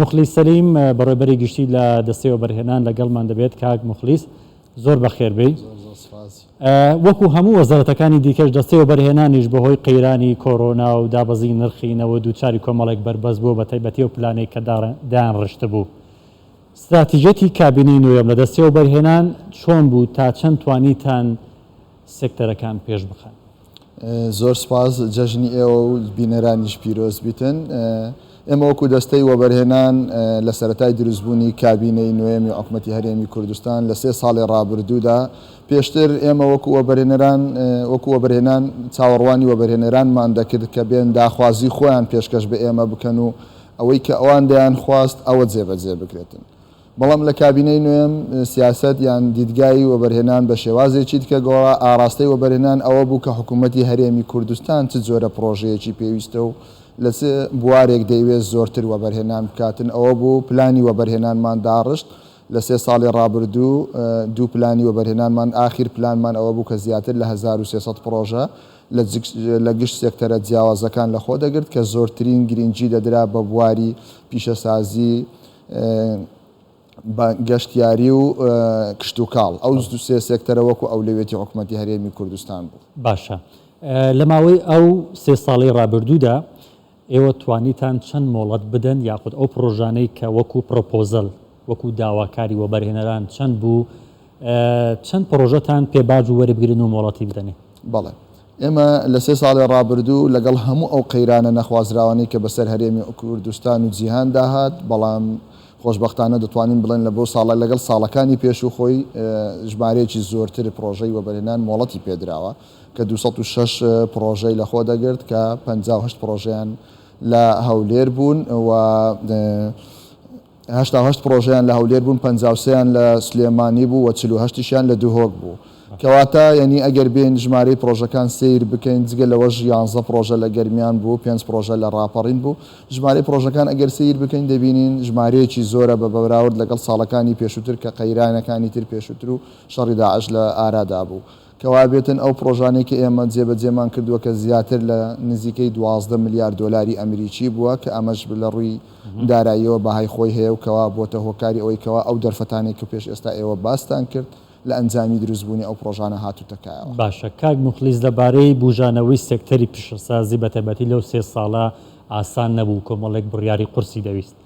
موخلیس سەلیم بەڕێوبەری گشتی لە دەستەی وەبەرهێنان لەگەڵمان دەبێت. کاک موخلیس زۆر بەخێر بێی. زۆر زۆر سپاس. وەکو هەموو وەزارەتەکانی دیکەش دەستەی وەبەرهێنانیش بەهۆی قەیرانی کۆرۆنا و دابەزینی نرخی نەوت دووچاری کۆمەڵێک بەربەست بووە بەتایبەتی ئەو پلانەی کە دایانڕشتبوو. ستراتیژیەتی کابینەی نۆیەم لە دەستەی وەبەرهێنان چۆن بوو تا چەند توانیتان سێکتەرەکان پێش بخەن؟ زۆر سپاس، جەژنی ئێوە و بینەرانیش پیرۆز بیتن. ئێمە وەکو دەستەی وەبەرهێنان لە سەرەتای دروستبوونی کابینەی نۆیەمی حکومەتی هەرێمی کوردستان لە سێ ساڵی ڕابردوودا پێشتر ئێمە وەکو وەبەرهێنەران وەکو وەبەرهێنان چاوەڕوانی وەبەرهێنەرانمان دەکرد کە بێن داخوازی خۆیان پێشکەش بە ئێمە بکەن و ئەوەی کە ئەوان دەیانخواست ئەوە جێبەجێ بکرێتن. بەڵام لە کابینەی نۆیەم سیاسەت یان دیدگای وەبەرهێنان بە شێوازێکی دیکە گۆڕا، ئاڕاستەی وەبەرهێنان ئەوە بوو کە حکوومەتی هەرێمی کوردستان چ جۆرە پڕۆژەیەکی پێویستە و لە چ بوارێک دەیوێت زۆرتر وەبەرهێنان بکاتن، ئەوە بوو پلانی وەبەرهێنانمان داڕشت لە سێ ساڵی ڕابردوو دوو پلانی وەبەرهێنانمان، ئاخیر پلانمان ئەوە بوو کە زیاتر لە 1300 پڕۆژە لە گشت سێکتەرە جیاوازەکان لەخۆ دەگرت کە زۆرترین گرنگی دەدرا بە بواری پیشەسازی، گەشتیاری و کشتوکاڵ، ئەو سێ سێکتەرە وەکو ئەولەویەتی حکومەتی هەرێمی کوردستان بوو. باشە لە ماوەی ئەو سێ ساڵەی ڕابردوودا ئێوە توانیتان چەند مۆڵەت بدەن یاخود ئەو پڕۆژانەی کە وەکو پڕۆپۆزەل وەکو داواکاری وەبەرهێنەران چەند بوو چەند پڕۆژەتان پێ باج و وەربگرن و مۆڵەتی بدەنێ؟ بەڵێ ئێمە لە سێ ساڵی ڕابردوو لەگەڵ هەموو ئەو قەیرانە نەخوازراوانەی کە بەسەر هەرێمی کوردستان و جیهاندا هات، بەڵام خۆشبەختانە دەتوانین بڵێن لە بۆ ساڵە لەگەڵ ساڵەکانی پێشوو خۆی ژمارەیەکی زۆرتر پڕۆژەی وەبەرهێنان مۆڵەتی پێدراوە کە 206 پڕۆژەی لەخۆ دەگرت کە 58 پڕۆژەیان لە هەولێر بوون و 88 پڕۆژەیان لە هەولێر بوون، 53 یان لە سلێمانی بوو و 48 یشیان لە دهۆک بوو. کەواتە یەنی ئەگەر بێین ژمارەی پڕۆژەکان سەیر بکەین، جگە لەوەش یانزە پڕۆژە لە گەرمیان بوو، پێنج پڕۆژە لە ڕاپەڕین بوو. ژمارەی پڕۆژەکان ئەگەر سەیر بکەین دەبینین ژمارەیەکی زۆرە بە بەراورد لەگەڵ ساڵەکانی پێشووتر کە قەیرانەکانی تر پێشووتر و شەڕی داعش لە ئارادا بوو. کەوابێتن ئەو پڕۆژانەی کە ئێمە جێبەجێمان کردووە کە زیاتر لە نزیکەی 12 ملیار دۆلاری ئەمریکی بووە کە ئەمەش لە ڕووی داراییەوە بەهای خۆی هەیە و کەوا بۆتە هۆکاری ئەوەی کەوا ئەو دەرفەتانەی کە پێش ئێستا ئێوە باستان کرد لە ئەنجامی دروستبوونی ئەو پڕۆژانە هاتووتە کایەوە. باشە کاک موخلیس لەبارەی بوژانەوەی سێکتەری پیشەسازی بەتایبەتی لەو سێ ساڵە ئاسان نەبوو کۆمەڵێک بڕیاری قورسی دەویست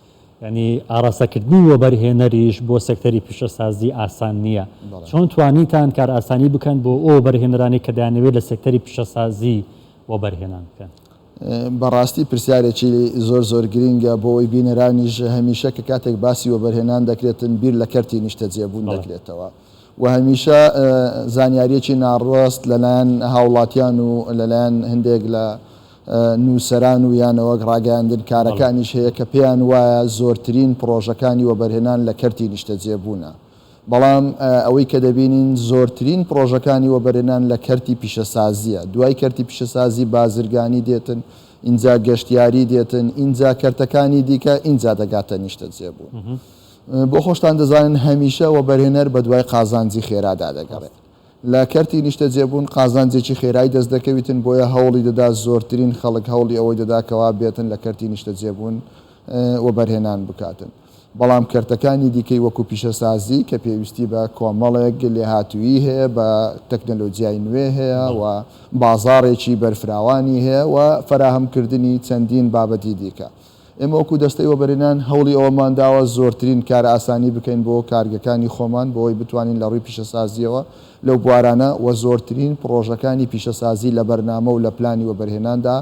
یانی ئاراستەکردنی وەبەرهێنەریش بۆ سێکتەری پیشەسازی ئاسان نییە چۆن توانیتان کارئاسانی بکەن بۆ ئەو وەبەرهێنەرانەی کە دەیانەوێت لە سێکتەری پیشەسازی وەبەرهێنان بکەن؟ بەڕاستی پرسیارێکی زۆر زۆر گرینگە بۆ ئەوەی بینەرانیش هەمیشە کە کاتێک باسی وەبەرهێنان دەکرێتن بیر لە کەرتی نیشتەجێبوون دەکرێتەوە و هەمیشە زانیاریەکی ناڕاست لەلایەن هاوڵاتیان و لەلایەن هەندێک لە نووسەران و یانەوەک ڕاگەیاندن کارەکانیش هەیە کە پێیان وایە زۆرترین پڕۆژەکانی وەبەرهێنان لە کەرتی نیشتەجێبوونە. بەڵام ئەوەی کە دەبینین زۆرترین پڕۆژەکانی وەبەرهێنان لە کەرتی پیشەسازییە، دوای کەرتی پیشەسازی بازرگانی دێتن، ئینجا گەشتیاری دێتن، ئینجا کەرتەکانی دیکە، ئینجا دەگاتە نیشتەجێبوون. بۆ خۆشتان دەزانن هەمیشە وەبەرهێنەر بەدوای قازانجی خێرادا دەگەڕێت. لە کەرتی نیشتەجێبوون قازانجێکی خێرای دەست دەکەویتن، بۆیە هەوڵی دەدا زۆرترین خەڵک هەوڵی ئەوەی دەدا کەوا بێتن لە کەرتی نیشتەجێبوون وەبەرهێنان بکاتن. بەڵام کەرتەکانی دیکەی وەکو پیشەسازی کە پێویستی بە کۆمەڵێک لێهاتوویی هەیە، بە تەکنەلۆجیای نوێ هەیە و بازاڕێکی بەرفراوانی هەیە و فەراهەمکردنی چەندین بابەتی دیکە. ئێمە وەکو دەستەی وەبەرهێنان هەوڵی ئەوەمان داوە زۆرترین کارئاسانی بکەین بۆ کارگەکانی خۆمان بۆ ئەوەی بتوانین لە ڕووی پیشەسازییەوە لەو بوارانە و زۆرترین پڕۆژەکانی پیشەسازی لە بەرنامە و لە پلانی وەبەرهێناندا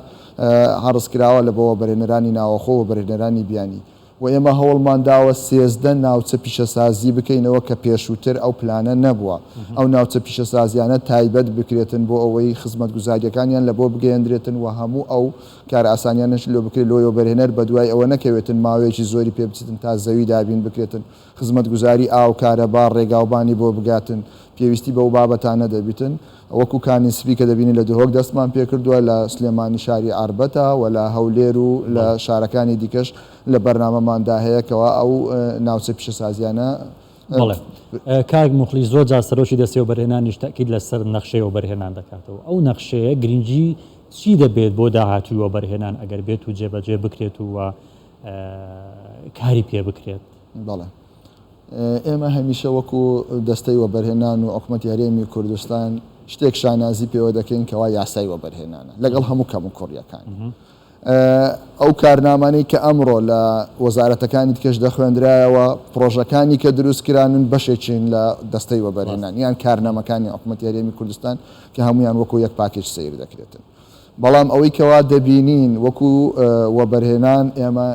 عەرز کراوە لە بۆ وەبەرهێنەرانی ناوەخۆ و وەبەرهێنەرانی بیانی و ئێمە هەوڵمان داوە 13 ناوچە پیشەسازی بکەینەوە کە پێشووتر ئەو پلانە نەبووە ئەو ناوچە پیشەسازیانە تایبەت بکرێتن بۆ ئەوەی خزمەتگوزارییەکانیان لە بۆ بگەیەندرێتن و هەموو ئەو کارئاسانیانەش لۆ بکرێت لۆی وەبەرهێنەر بەدوای ئەوە نەکەوێتن ماوەیەکی زۆری پێ بچێتن تا زەوی دابین بکرێتن خزمەتگوزاری ئاو کارەبا ڕێگاوبانی بۆ بگاتن پێویستی بەو بابەتانە دەبیتن وەکو کانی سپی کە دەبینین لە دهۆک دەستمان پێکردووە لە سلێمانی شاری عەربەتە و لە هەولێر و لە شارەکانی دیکەش لە بەرنامەماندا هەیە کەوا ئەو ناوچە پیشەسازیانە بەڵێ کاک موخلیس زۆر جار سەرۆکی دەستەی وەبەرهێنانیش تەئکید لەسەر نەخشەی وەبەرهێنان دەکاتەوە ئەو نەخشەیە گرنگی چی دەبێت بۆ داهاتووی وەبەرهێنان ئەگەر بێت و جێبەجێ بکرێت و. کاری پێ بکرێت؟ بەڵێ ئێمە هەمیشە وەکو دەستەی وەبەرهێنان و حکومەتی هەرێمی کوردستان شتێک شانازی پێوە دەکەین کەوا یاسای وەبەرهێنانە لەگەڵ هەموو کەموکوڕییەکانی. ئەو کارنامانەی کە ئەمڕۆ لە وەزارەتەکانی دیکەش دەخوێندرایەوە، پڕۆژەکانی کە دروست کرانن بەشێکین لە دەستەی وەبەرهێنان یان کارنامەکانی حکومەتی هەرێمی کوردستان کە هەموویان وەکو یەک پاکێج سەیر دەکرێتن. بەڵام ئەوەی کەوا دەبینین وەکو وەبەرهێنان ئێمە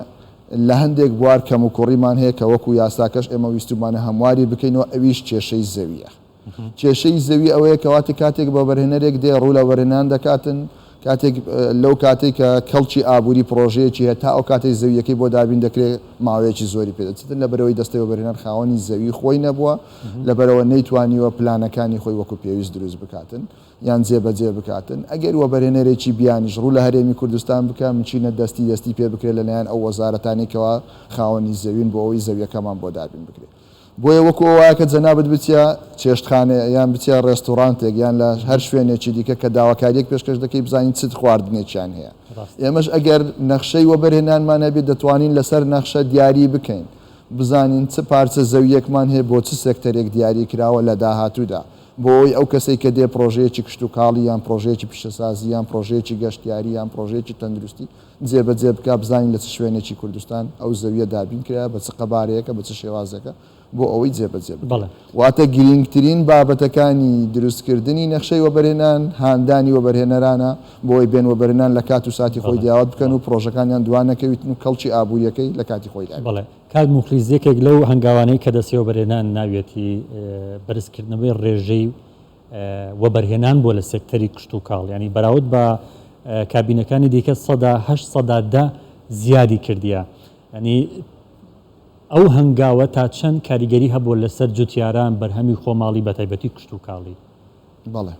لە هەندێک بوار کەموکوڕیمان هەیە کە وەکو یاساکەش ئێمە ویستوومانە هەمواری بکەینەوە ئەویش کێشەی زەوییە. کێشەی زەوی ئەوەیە کەواتە کاتێک وەبەرهێنەرێک دێ ڕوو لە وەبەرهێنان دەکاتن، کاتێک لەو کاتەی کە کەڵکی ئابووری پڕۆژەیەکی هەیە تا ئەو کاتەی زەوییەکەی بۆ دابین دەکرێت ماوەیەکی زۆری پێ دەچێتن لەبەرئەوەی دەستەی وەبەرهێنان خاوەنی زەوی خۆی نەبووە لەبەرئەوە نەیتوانیوە پلانەکانی خۆی وەکو پێویست دروست بکاتن یان جێبەجێ بکاتن ئەگەر وەبەرهێنەرێکی بیانیش ڕوو لە هەرێمی کوردستان بکا مچینە دەستی دەستی پێ بکرێت لەلایەن ئەو وەزارەتانەی کەوا خاوەنی زەوین بۆ ئەوەی زەویەکەمان بۆ دابین بکرێت. بۆیە وەکو ئەوە وایە کە جەنابت بچیە چێشتخانەیە یان بچیە ڕێستوڕانتێک یان لە هەر شوێنێکی دیکە کە داواکارییەک پێشکەش دەکەی بزانین چ خواردنێکیان هەیە. ئێمەش ئەگەر نەخشەی وەبەرهێنانمان هەبێت دەتوانین لەسەر نەخشە دیاری بکەین بزانین چ پارچە زەوییەکمان هەیە بۆ چ سێکتەرێک دیاری کراوە لە داهاتوودا بۆ ئەوەی ئەو کەسەی کە دێ پڕۆژەیەکی کشتوکاڵی یان پڕۆژەیەکی پیشەسازی یان پڕۆژەیەکی گەشتیاری یان پڕۆژەیەکی تەندروستی جێبەجێ بکا، بزانین لە چ شوێنێکی کوردستان ئەو زەوییە دابین کرایە، بە چ قەبارەیەکە، بە چ شێوازێکە، بۆ ئەوەی جێبەجێ بکرێت. واتە گرینگترین بابەتەکانی دروستکردنی نەخشەی وەبەرهێنان، هاندانی وەبەرهێنەرانە بۆ ئەوەی بێن وەبەرهێنان لە کات و ساتی خۆی دیاوت بکەن و پڕۆژەکانیان دوا نەکەویتن و کەڵکی ئابوورییەکەی لە کاتی خۆیدا بێت. بەڵێ کاک موخلیس، یەکێک لەو هەنگاوانەی کە دەستەی وەبەرهێنان ناویەتی، بەرزکردنەوەی ڕێژەی وەبەرهێنان بووە لە سێکتەری کشتوکاڵ، یانی بەراورد بە کابینەکانی دیکە 8% 10% زیادی کردیە، یانی ئەو هەنگاوە تا چەند کاریگەری هەبووە لەسەر جوتیاران، بەرهەمی خۆماڵی بەتایبەتی کشتوکاڵی؟ بەڵێ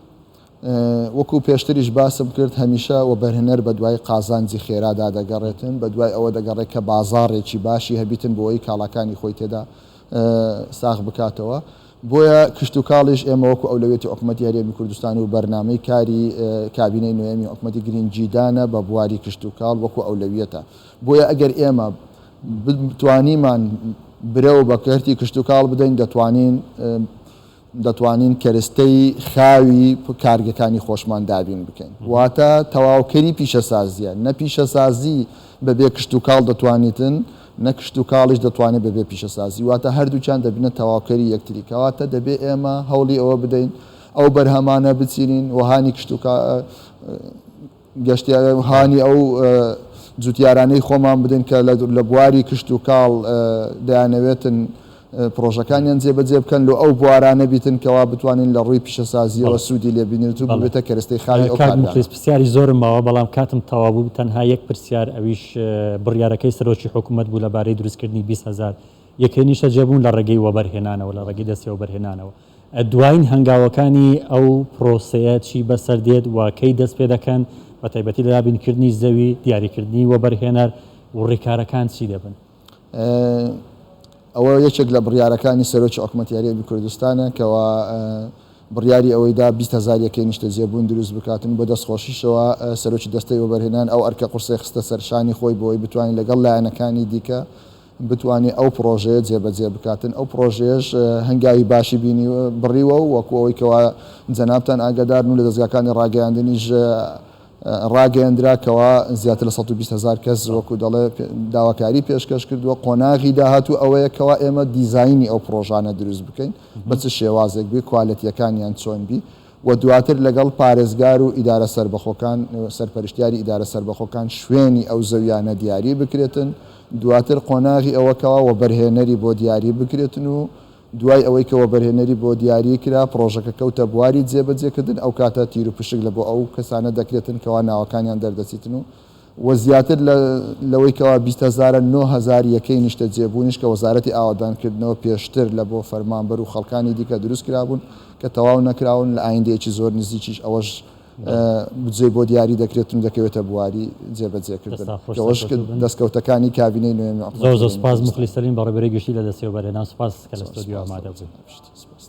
وەکو پێشتریش باسم کرد هەمیشە وەبەرهێنەر بەدوای قازانجی خێرادا دەگەڕێتن، بەدوای ئەوە دەگەڕێت کە بازاڕێکی باشی هەبیتن بۆ ئەوەی کاڵاکانی خۆی تێدا ساغ بکاتەوە. بۆیە کشتوکاڵیش ئێمە وەکو ئەولەویەتی حکومەتی هەرێمی کوردستان و بەرنامەی کاری کابینەی نۆیەمی حکومەتی گرنگیدانە بە بواری کشتوکاڵ وەکو ئەولەویەتە. بۆیە ئەگەر ئێمە بتوانیمان برەو بە کەرتی کشتوکاڵ بدەین دەتوانین دەتوانین کەرستەی خاوی کارگەکانی خۆشمان دابین بکەین. واتە تەواوکەری پیشەسازییە، نە پیشەسازی بەبێ کشتوکاڵ دەتوانیتن، نە کشتوکاڵیش دەتوانێت بەبێ پیشەسازی، واتە هەردووکیان دەبنە تەواوکەری یەکتری، کەواتە دەبێ ئێمە هەوڵی ئەوە بدەین ئەو بەرهەمانە بچینین و هانی کشتوکا گەشتیار هانی ئەو جوتیارانەی خۆمان بدەین کە لە بواری کشتوکاڵ دەیانەوێتن پڕۆژەکانیان جێبەجێ بکەن لۆ ئەو بوارانە بیتن کەوا بتوانین لە ڕووی پیشەسازییەوە سوودی لێ بینرێت و ببێتە کەرەستەی خاوی ئەو کاک کارگانە. موخلیس پرسیاری زۆرم ماوە بەڵام کاتم تەواو بوو تەنها یەک پرسیار ئەویش بڕیارەکەی سەرۆکی حکومەت بوو لەبارەی دروستکردنی 20 هەزار یەکەی نیشتەجێبوون لە ڕێگەی وەبەرهێنانەوە لە ڕێگەی دەستەی وەبەرهێنانەوە دوایین هەنگاوەکانی ئەو پرۆسەیە چی بەسەر دێت و کەی دەست پێ دەکەن بەتایبەتی لە دابینکردنی زەوی دیاریکردنی وەبەرهێنەر و ڕێکارەکان چی دەبن؟ ئەوە یەکێک لە بڕیارەکانی سەرۆکی حکومەتی هەرێمی کوردستانە کەوا بڕیاری ئەوەی دا 20 هەزار یەکەی نیشتەجێبوون دروست بکاتن، بە دەستخۆشیشەوە سەرۆکی دەستەی وەبەرهێنان ئەو ئەرکە قورسەی خستە سەر شانی خۆی بۆ ئەوەی بتوانێت لەگەڵ لایەنەکانی دیکە بتوانێت ئەو پڕۆژەیە جێبەجێ بکاتن. ئەو پڕۆژەیەش هەنگاوی باشی بینی بڕیوە و وەکو ئەوەی کەوا جەنابتان ئاگادارن و لە دەزگاکانی ڕاگەیاندنیش ڕاگەیەندرا کەوا زیاتر لە 120 هەزار کەس وەکو دەڵێ داواکاری پێشکەش کردووە، قۆناغی داهاتوو ئەوەیە کەوا ئێمە دیزاینی ئەو پڕۆژانە دروست بکەین بە چ شێوازێک بی، کوالێتییەکانیان چۆن بی و دواتر لەگەڵ پارێزگار و ئیدارە سەربەخۆکان، سەرپەرشتیاری ئیدارە سەربەخۆکان شوێنی ئەو زەویانە دیاری بکرێتن، دواتر قۆناغی ئەوە کەوا وەبەرهێنەری بۆ دیاری بکرێتن و دوای ئەوەی کە وەبەرهێنەری بۆ دیاری کرا، پڕۆژەکە کەوتە بواری جێبەجێکردن، ئەو کاتە تیروپشک لە بۆ ئەو کەسانە دەکرێتن کەوا ناوەکانیان دەردەچیتن و و زیاتر لە لەوەی کەوا 20 هەزارە 9000 یەکەی نیشتەجێبوونیش کە وەزارەتی ئاوەدانکردنەوە پێشتر لە بۆ فەرمانبەر و خەڵکانی دیکە دروست کرابوون کە تەواو نەکراون لە ئایندەیەکی زۆر نزیکیش ئەوەش بودجەی بۆ دیاری دەکرێتن و دەکەوێتە بواری جێبەجێکردن. دەستان خۆش کەوەش سەرکەوتوو بن. دەستکەوتەکانی کابینەی نۆیەمی زۆر حکومەتی زۆر هەرێمی سوپاس کوردستانە. موخلیس سەلیم بەڕێوەبەری گشتی لە دەستەی وەبەرهێنان سوپاس کە لە زۆر ستۆدیۆ سوپاس ئامادە لە بووی. جەنابیشت. سوپاس.